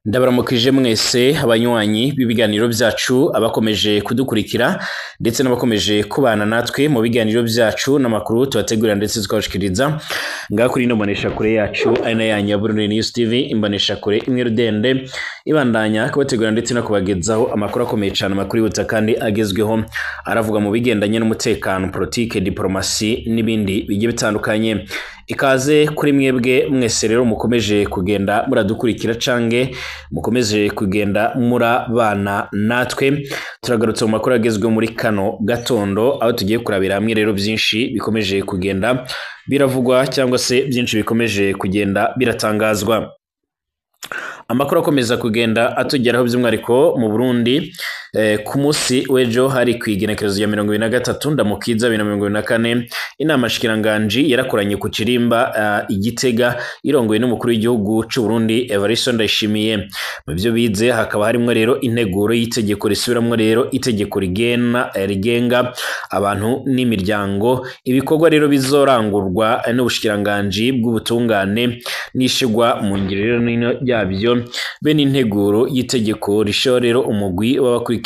Ndabaramukije mwese abanywanyi b'ibiganiro byacu, abakomeje kudukurikira ndetse n'abakomeje kubana natwe mu biganiro byacu n'amakuru tubategurira ndetse tukabashikiriza ngaha kuri ino mboneshakure yacu ari nayo yanyu ya Burundi News TV, imboneshakure imwe rudende ibandanya kubategurira ndetse no kubagezaho amakuru akomeye cyane, amakuru yihuta kandi agezweho, aravuga mu bigendanye n'umutekano, politike, diplomasi n'ibindi bigiye bitandukanye. Ikaze kuri mwebwe mwese rero mukomeje kugenda muradukurikira cange mukomeje kugenda murabana natwe. Turagarutse mu makuru agezweho muri kano gatondo, aho tugiye kurabira hamwe rero byinshi bikomeje kugenda biravugwa cyangwa se byinshi bikomeje kugenda biratangazwa. Amakuru akomeza kugenda atugeraho by'umwihariko mu Burundi. Ku munsi w'ejo hari ku igenekerezo rya 23 Ndamukiza 2024, inama nshikiranganji yarakoranye ku Kirimba Igitega, irongoye n'umukuru w'igihugu c'u Burundi Evariste Ndayishimiye. Mu byo bize hakaba harimwo rero integuro y'itegeko risubiramwo rero itegeko rigena rigenga abantu n'imiryango, ibikorwa rero bizorangurwa n'ubushikiranganji bw'ubutungane n'ishigwa mu ngiro rero nino yabyo, be n'integuro y'itegeko rishaho rero umugwi w'abakurikirana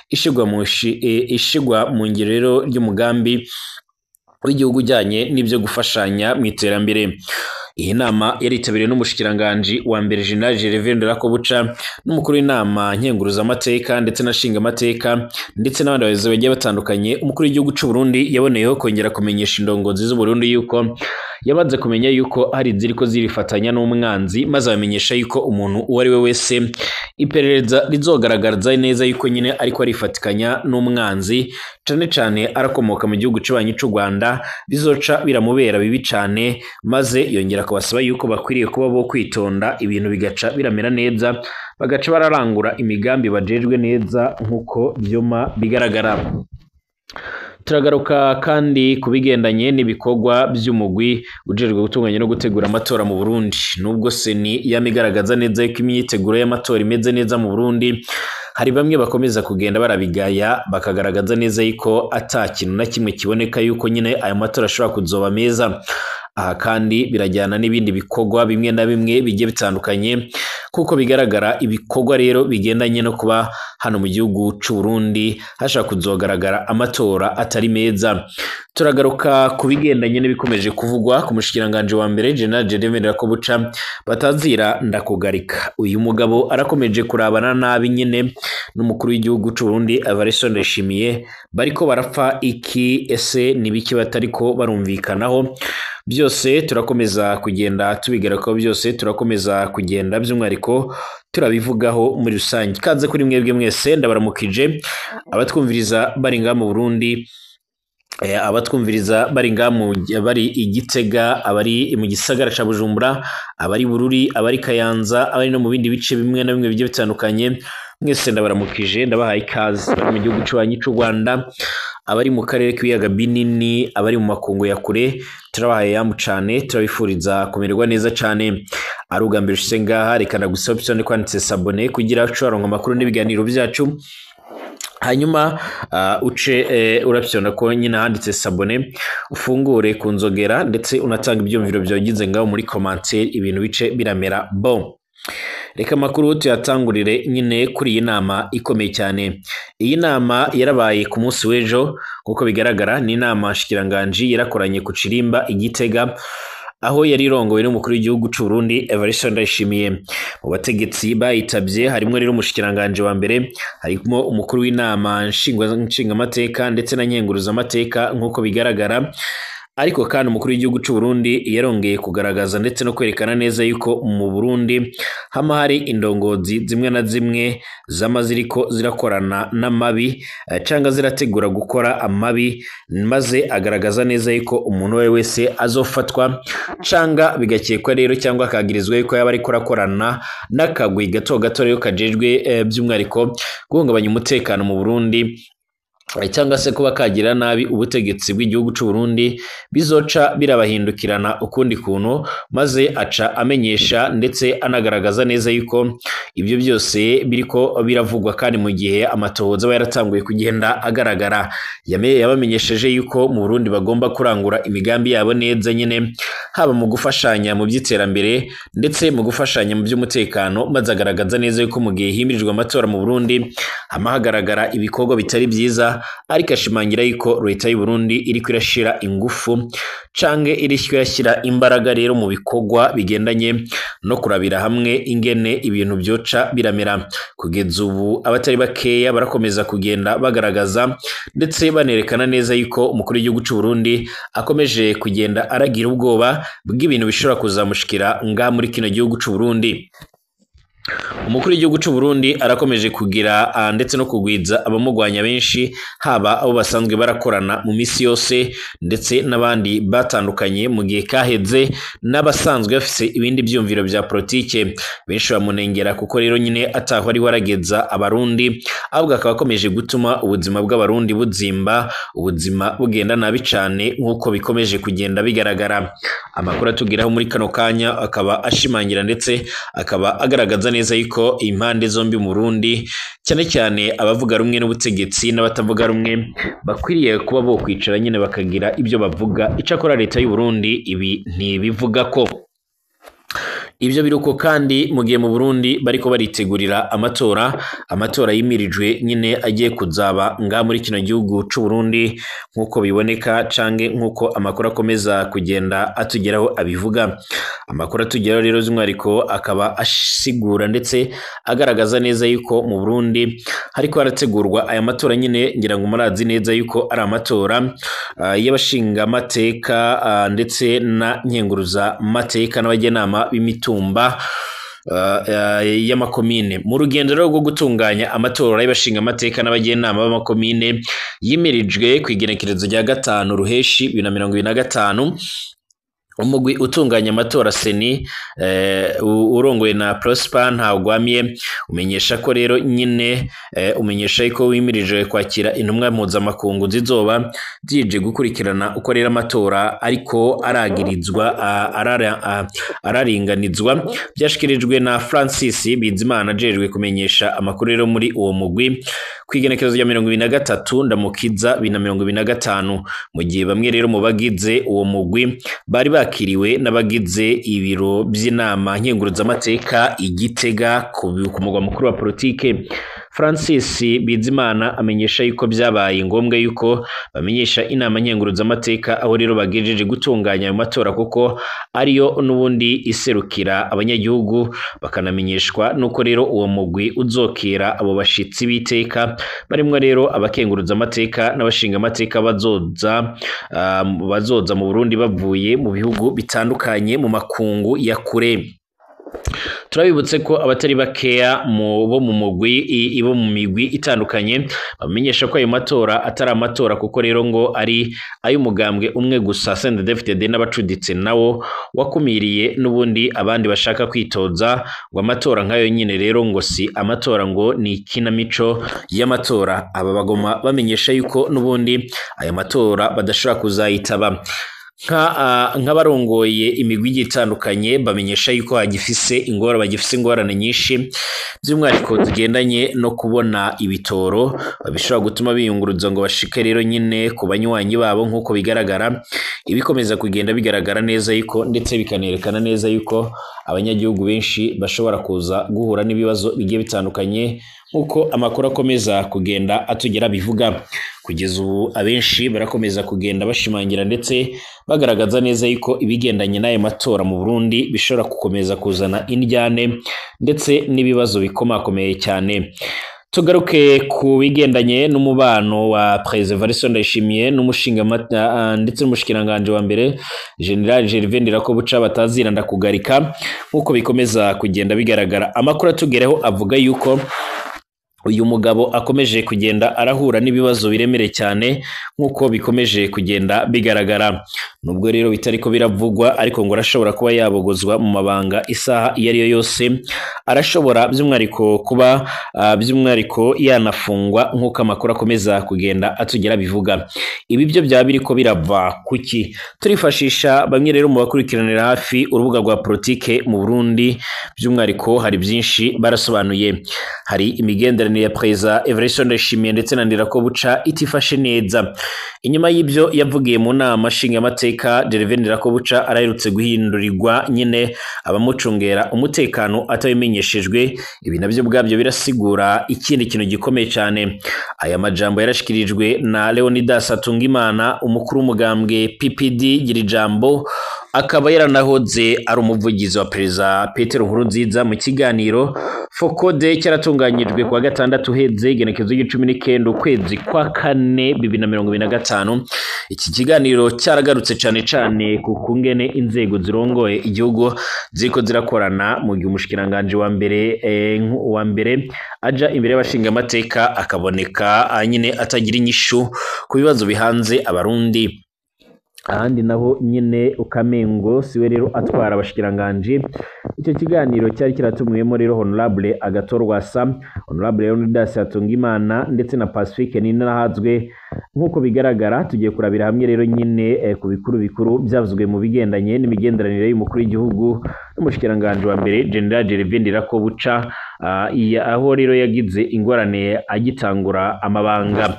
ishigwa mu ngiro rero ry'umugambi w'igihugu ujyanye n'ibyo gufashanya mu iterambere. Iyi nama yaritabiriwe n'umushikiranganji wa mbere General Gervais Nderakobuca, n'umukuru w'inama nkenguruzamateka ndetse na nshingamateka, ndetse n'abandi bayobozi bagiye batandukanye. Umukuru w'igihugu c'u Burundi yaboneyeho kongera kumenyesha indongozi z'u Burundi yuko yamaze kumenya yuko hari iziriko zirifatanya n'umwanzi, maze abamenyesha yuko umuntu uwo ari we wese iperereza rizogaragaza neza yuko nyine ariko arifatikanya n'umwanzi, cane cane arakomoka mu gihugu c'abanyi c'u Rwanda, bizoca biramubera bibi cane. Maze yongera kubasaba yuko bakwiriye kuba bo kwitonda, ibintu bigaca biramera neza, bagaca bararangura imigambi bajejwe neza nk'uko vyuma bigaragara. Turagaruka kandi ku bigendanye n'ibikorwa by'umugwi ujejwe gutunganya no gutegura amatora mu Burundi. Nubwo seni yamigaragaza neza yuko imyiteguro y'amatora imeze neza mu Burundi, hari bamwe bakomeza kugenda barabigaya, bakagaragaza neza yuko ata kintu na kimwe kiboneka yuko nyine ayo matora ashobora kuzoba meza. Aha kandi birajyana n'ibindi bikorwa bimwe na bimwe bigiye bitandukanye, kuko bigaragara ibikorwa rero bigendanye no kuba hano mu gihugu c'u Burundi hashobora kuzogaragara amatora atari meza. Turagaruka ku bigendanye n'ibikomeje kuvugwa ku mushikiranganji wa mbere General Gervais Nderakobuca batazira ndakugarika. Uyu mugabo arakomeje kurabana nabi nyine n'umukuru w'igihugu c'u Burundi Evariste Ndayishimiye, bariko barapfa iki? Ese nibiki batariko barumvikanaho? Byose turakomeza kugenda tubigarakaho, byose turakomeza kugenda by'umwihariko turabivugaho muri rusange. Kaze kuri mwebwe mwese, ndabaramukije abatwumviriza bari ngaha mu Burundi, abatwumviriza bari ngaha bari i Gitega, abari mu gisagara ca Bujumbura, abari Bururi, abari Kayanza, abari no mu bindi bice bimwe na bimwe bigiye bitandukanye. Mwese ndabaramukije, ndabahaye ikaze. Bari mu gihugu c'abanyi c'u Rwanda, abari mu karere k'ibiyaga binini, abari mu makungu ya kure, turabahaye yamu cane, turabifuriza kumererwa neza cane. Ari ubwa mbere ushitse ngaha, reka ndagusaba option kwanditse s'abonner kugira uce waronka amakuru n'ibiganiro byacu. Hanyuma uce urapyona ko nyine handitse s'abonner, ufungure ku nzogera ndetse unatanga ibyumviro byawe ugize ngaho muri commentaire, ibintu bice biramera bon. Reka amakuru tuyatangurire nyine kuri iyi nama ikomeye cyane. Iyi nama yarabaye ku munsi w'ejo nk'uko bigaragara, ni inama nshikiranganji yarakoranye ku Kirimba Igitega, aho yari irongowe n'umukuru w'igihugu c'u Burundi Evariste Ndayishimiye. Mu bategetsi bayitavye harimwo rero umushikiranganji wa mbere, harimo umukuru w'inama nshingamateka ndetse na nkenguruzamateka nk'uko bigaragara. Ariko kandi umukuru w'igihugu c'u Burundi yarongeye kugaragaza ndetse no kwerekana neza yuko mu Burundi hama hari indongozi zimwe na zimwe zama ziriko zirakorana n'amabi, canga zirategura gukora amabi, maze agaragaza neza yuko umuntu uwo ari wese azofatwa canga bigakekwa rero cyangwa akagirizwa yuko yaba ariko arakorana n'akagwi gato gato rero kajejwe by'umwihariko guhungabanya umutekano mu Burundi, cyangwa se kuba kagira nabi ubutegetsi bw'igihugu c'u Burundi, bizoca birabahindukirana ukundi kuntu. Maze aca amenyesha ndetse anagaragaza neza yuko Ibyo byose biriko biravugwa kandi mu gihe amatohoza aba yaratanguye kugenda agaragara. Yabamenyesheje yuko mu Burundi bagomba kurangura imigambi yabo neza nyene, haba mu gufashanya mu by'iterambere ndetse mu gufashanya mu by'umutekano, maze agaragaza neza yuko mu gihe himirijwe amatora mu Burundi hama hagaragara ibikorwa bitari byiza, ariko ashimangira yuko leta y'u Burundi iriko irashira ingufu canke iriko irashyira imbaraga rero mu bikorwa bigendanye no kurabira hamwe ingene ibintu byoca biramera. Kugeza ubu abatari bakeya barakomeza kugenda bagaragaza ndetse banerekana neza yuko umukuru w'igihugu c'u Burundi akomeje kugenda aragira ubwoba bw'ibintu bishobora kuzamushikira nga muri kino gihugu c'u Burundi. Umukuru w'igihugu c'u Burundi arakomeje kugira ndetse no kugwiza abamugwanya benshi, haba abo basanzwe barakorana mu misi yose ndetse n'abandi batandukanye mu gihe kaheze, n'abasanzwe bafise ibindi vyumviro vya politike. Benshi bamunengera kuko rero nyine ataho ari warageza abarundi, ahubwo akaba akomeje gutuma ubuzima bw'abarundi buzimba, ubuzima bugenda nabi cane nk'uko bikomeje kugenda bigaragara. Amakuru atugeraho muri kano kanya akaba ashimangira ndetse akaba agaragaza neza yuko impande zombi mu Burundi, cyane cyane abavuga rumwe n'ubutegetsi n'abatavuga rumwe, bakwiriye kuba bo kwicara nyine bakagira ibyo bavuga. Icakora leta y'u Burundi ibi ntibivuga ko ivyo biruko kandi mu gihe mu Burundi bariko baritegurira amatora, amatora yimirijwe nyine agiye kuzaba nga muri kino gihugu c'u Burundi nk'uko biboneka canke nk'uko amakuru akomeza kugenda atugeraho abivuga. Amakuru atugeraho rero by'umwihariko akaba asigura ndetse agaragaza neza yuko mu Burundi hariko harategurwa aya matora nyine, ngira ngo murazi neza yuko ari amatora y'abashingamateka ndetse na nkenguruzamateka n'abajyanama b'imitumba y'amakomine. Mu rugendo rwo gutunganya amatora y'abashingamateka n'abajyanama b'amakomine yimirijwe ku igenekerezo rya 5 Ruheshi 2025, umugwi utunganya amatora Seni urongoye na Prosper Ntagwamiye umenyesha ko rero nyine umenyesha ko wimirije kwakira intumwa mpuzamakungu zizoba zije gukurikirana uko rero amatora ariko aragirizwa araringanizwa. Byashikirijwe na Francis Bizimana ajejwe kumenyesha amakuru rero muri uwo mugwi ku igenekerezo rya 23 Ndamukiza 2025, mu gihe bamwe rero mu bagize uwo mugwi bari bakiriwe n'abagize ibiro by'inama nkenguruzamateka i Gitega ku mugwa mukuru wa politike. Francis Bizimana amenyesha yuko byabaye ngombwa yuko bamenyesha inama nkenguruzamateka aho rero bagejeje gutunganya ayo matora, kuko ariyo n'ubundi iserukira abanyagihugu, bakanamenyeshwa nuko rero uwo mugwi uzokera abo bashitsi b'iteka barimwo rero abakenguruzamateka n'abashingamateka bazoza mu Burundi bavuye mu bihugu bitandukanye mu makungu ya kure. Turabibutse ko abatari bakeya bo mu mugwi ibo mu migwi itandukanye bamenyesha ko ayo matora atari amatora, kuko rero ngo ari ay'umugambwe umwe gusa CNDD-FDD n'abacuditse nawo wakumiriye n'ubundi abandi bashaka kwitoza, ngo amatora nkayo nyine rero ngo si amatora, ngo ni ikinamico y'amatora. Aba bagoma bamenyesha yuko n'ubundi aya matora badashobora kuzayitaba. Nk'abarongoye imigwi itandukanye bamenyesha yuko bagifise ingorane nyinshi by'umwihariko zigendanye no kubona ibitoro bishobora gutuma biyunguruza ngo bashike rero nyine ku banywanyi babo, nk'uko bigaragara ibikomeza kugenda bigaragara neza yuko ndetse bikanerekana neza yuko abanyagihugu benshi bashobora kuza guhura n'ibibazo bigiye bitandukanye nk'uko amakuru akomeza kugenda atugera bivuga. Kugeza ubu abenshi barakomeza kugenda bashimangira ndetse bagaragaza neza yuko ibigendanye n'ayo matora mu Burundi bishobora gukomeza kuzana indyane ndetse n'ibibazo bikomakomeye cyane. Tugaruke ku bigendanye n'umubano wa Perezida Evariste Ndayishimiye n'umushinga ndetse n'umushikiranganje wa mbere General Gervais Ndirakobuca batazira ndakugarika, nk'uko bikomeza kugenda bigaragara. Amakuru atugereho avuga yuko uyu mugabo akomeje kugenda arahura n'ibibazo biremereye cyane nk'uko bikomeje kugenda bigaragara. Nubwo rero bitariko biravugwa, ariko ngo arashobora kuba yabogozwa mu mabanga isaha iyo ari yo yose, arashobora by'umwihariko kuba by'umwihariko yanafungwa nk'uko amakuru akomeza kugenda atugera bivuga. Ibi byo byaba biriko birava kuki? Turifashisha bamwe rero mu bakurikiranira hafi urubuga rwa politike mu Burundi, by'umwihariko hari byinshi barasobanuye. Hari imigenderanire ya Perezida Evariste Ndayishimiye ndetse na Ndirakobuca itifashe neza. Inyuma y'ibyo yavugiye mu nama nshingamateka, Gervais Ndirakobuca araherutse guhindurirwa nyine abamucungera umutekano atabimenyeshejwe. Ibi nabyo ubwabyo birasigura ikindi kintu gikomeye cyane. Aya majambo yarashikirijwe na Leonidas Hatungimana, umukuru w'umugambwe PPD Girijambo, akaba yaranahoze ari umuvugizi wa Perezida Petero Nkurunziza. Mu kiganiro Fokode cyaratunganyijwe kuwa gatandatu uheze, igenekerezo ry'icumi n'ikenda ukwezi kwa kane 2025. Iki kiganiro cyaragarutse cane cane ku kungene inzego zirongoye igihugu ziriko zirakorana, mu gihe umushikiranganje wa mbere wa mbere aja imbere y'abashingamateka akaboneka nyine atagira inyishu ku bibazo bihanze Abarundi. Ahandi naho nyine ukamengo siwe rero atwara abashikiranganje. Icyo kiganiro cyari kiratumiwemo rero Honorable Agathon Rwasa, Honorable Leonidas Hatungimana ndetse na Pacifique Ninahazwe. Nk'uko bigaragara tugiye kurabira hamwe rero nyine ku bikuru bikuru byavuzwe mu bigendanye n'imigenderanire y'umukuru w'igihugu n'umushikiranganje wa mbere General Gervais Ndirakobuca, aho rero yagize ingorane agitangura amabanga.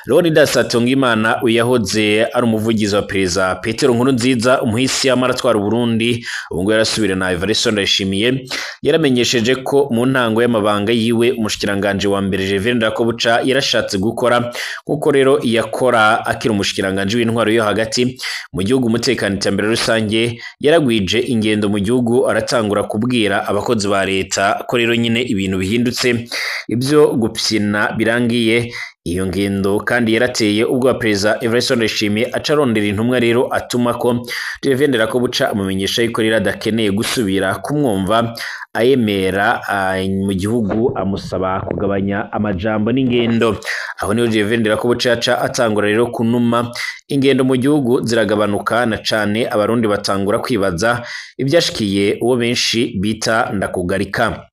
Leonidas Hatungimana uyahoze ari umuvugizi wa Perezida Petero Nkurunziza, umuhisi yamara atwara Burundi, ubu ngo yarasubira na Evariste Ndayishimiye, yaramenyesheje ko mu ntango y'amabanga yiwe umushikiranganje wa mbere Gervais Ndirakobuca yarashatse gukora nkuko rero yakora akiri umushikiranganje w'intwaro yo hagati mu gihugu, umutekano, iterambere rusange. Yaragwije ingendo mu gihugu, aratangura kubwira abakozi ba leta ko rero nyine ibintu bihindutse, ibyo gupyina birangiye. Iyo ngendo kandi yarateye ubwo Perezida Evariste Ndayishimiye aca arondera intumwa rero atuma ko Gervais Ndirakobuca amumenyesha yuko rero adakeneye gusubira kumwumva ayemera mu gihugu, amusaba kugabanya amajambo n'ingendo. Aho niho Gervais Ndirakobuca aca atangura rero kunuma, ingendo mu gihugu ziragabanuka na cane Abarundi batangura kwibaza ibyashikiye uwo benshi bita Ndakugarika.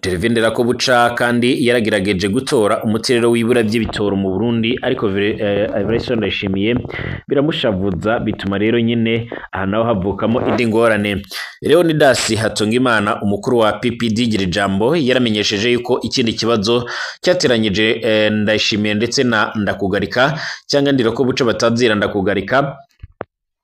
Gervais Ndirakobuca kandi yaragerageje gutora umuti rero w'ibura by'ibitoro mu Burundi, ariko Evariste Ndayishimiye biramushavuza, bituma rero nyine aha naho havukamo indi ngorane. Leonidas Hatungimana, umukuru wa PPD Girijambo, yaramenyesheje yuko ikindi kibazo cyateranyije Ndayishimiye ndetse na Ndakugarika cyangwa Ndirakobuca batazira Ndakugarika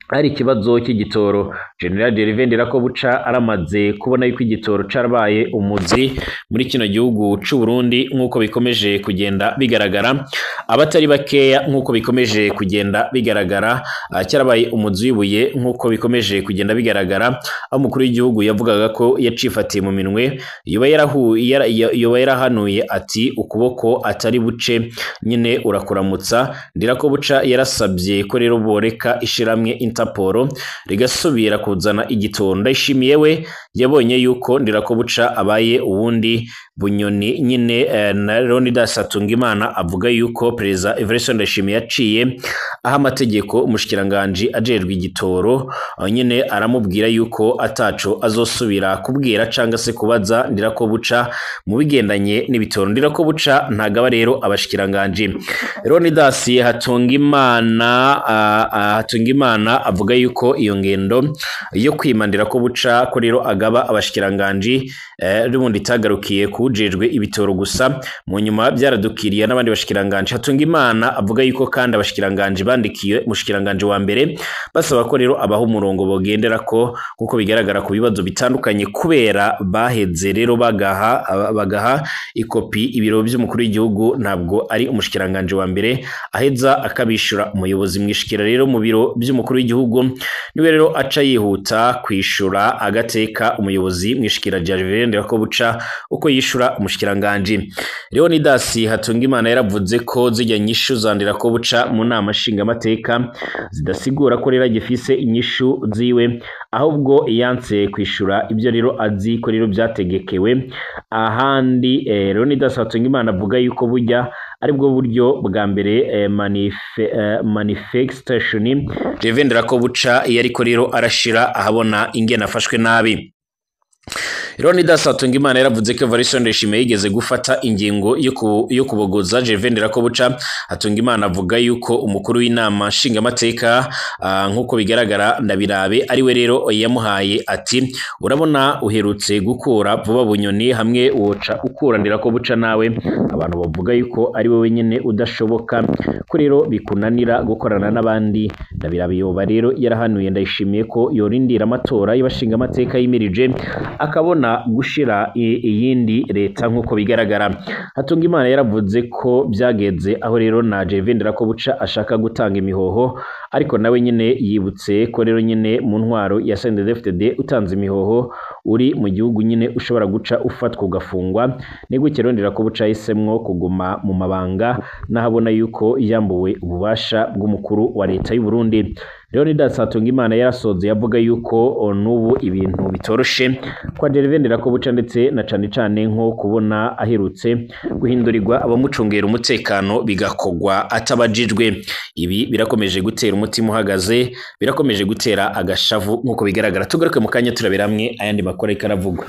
ari ikibazo cy'igitoro. General Gervais Ndirakobuca aramaze kubona yuko igitoro carabaye umuzi muri kino gihugu c'u Burundi nk'uko bikomeje kugenda bigaragara, abatari bakeya nk'uko bikomeje kugenda bigaragara, cyarabaye umuzi w'ibuye nk'uko bikomeje kugenda bigaragara, aho umukuru w'igihugu yavugaga ko yacifatiye mu minwe, yoba yarahanuye ati ukuboko atari buce nyine urakuramutsa. Ndirakobuca yarasabye ko rero boreka ishiramwe Interpol rigasubira kuzana igitoro. Ndayishimiye we yabonye yuko Ndirakobuca abaye uwundi bunyoni nyine. Na Leonidas Hatungimana avuga yuko Perezida Evariste Ndayishimiye yaciye aho amategeko umushikiranganje ajejwe igitoro nyine aramubwira yuko ataco azosubira kubwira canga se kubaza Ndirakobuca mu bigendanye n'ibitoro. Ndirakobuca ntagaba rero abashikiranganje. Leonidas Hatungimana avuga yuko iyo ngendo yo kwima Ndirakobuca ko rero agaba abashikiranganje n'ubundi itagarukiye kujejwe ibitoro gusa, mu nyuma byaradukiriye n'abandi bashikiranganje. Hatungimana avuga yuko kandi abashikiranganje bandikiye umushikiranganje wa mbere basaba ko rero abaha umurongo bogendera ko kuko bigaragara ku bibazo bitandukanye, kubera baheze rero bagaha ikopi ibiro by'umukuru w'igihugu, ntabwo ari umushikiranganje wa mbere aheza akabishura. Umuyobozi mwishikira rero mu biro by'umukuru w'igihugu niwe rero aca yihuta kwishura agateka umuyobozi mwishikira Gervais Ndirakobuca uko yishura. yishura umushikiranganje. Leonidas Hatungimana yaravuze ko zijya nyishu za Ndirakobuca mu nama nshingamateka zidasigura ko rero agifise inyishu ziwe, ahubwo yanse kwishura ibyo rero azi ko rero byategekewe ahandi. Leonidas Hatungimana avuga yuko burya aribwo buryo bwa mbere manifestation Gervais Ndirakobuca yariko rero arashira ahabona ingene afashwe nabi. Leonidas Hatungimana yaravuze ko Evariste Ndayishimiye yigeze gufata ingingo yo kubogoza Gervais Ndirakobuca. Hatungimana avuga yuko umukuru w'inama nshingamateka nk'uko bigaragara Ndabirabe ariwe rero yamuhaye ati urabona uherutse gukura vuba Bunyoni hamwe woca ukura Ndirakobuca nawe abantu bavuga yuko ari we wenyine udashoboka ko rero bikunanira gukorana n'abandi. Ndabirabe yoba rero yarahanuye Ndayishimiye ko yorindira amatora y'abashingamateka yimirije akabona gushira iyindi leta nk'uko bigaragara. Hatungimana yaravuze ko byageze aho rero na Gervais Ndirakobuca ashaka gutanga imihoho, ariko nawe nyine yibutse ko rero nyine mu ntwaro ya CNDD-FDD utanze imihoho uri mu gihugu nyine ushobora guca ufatwa ugafungwa. Ni gutyo rero Ndirakobuca yahisemwo kuguma mu mabanga n'ahabona yuko yambuwe ububasha bw'umukuru wa leta y'u Burundi. Leonidas Hatungimana yarasoze yavuga yuko n'ubu ibintu bitoroshe kwa Gervais Ndirakobuca, ndetse na cane cane nko kubona aherutse guhindurirwa abamucungera umutekano bigakogwa atabajijwe. Ibi birakomeje gutera umutima uhagaze, birakomeje gutera agashavu nk'uko bigaragara. Tugaruke mu kanya turabira hamwe ayandi makuru ariko aravugwa.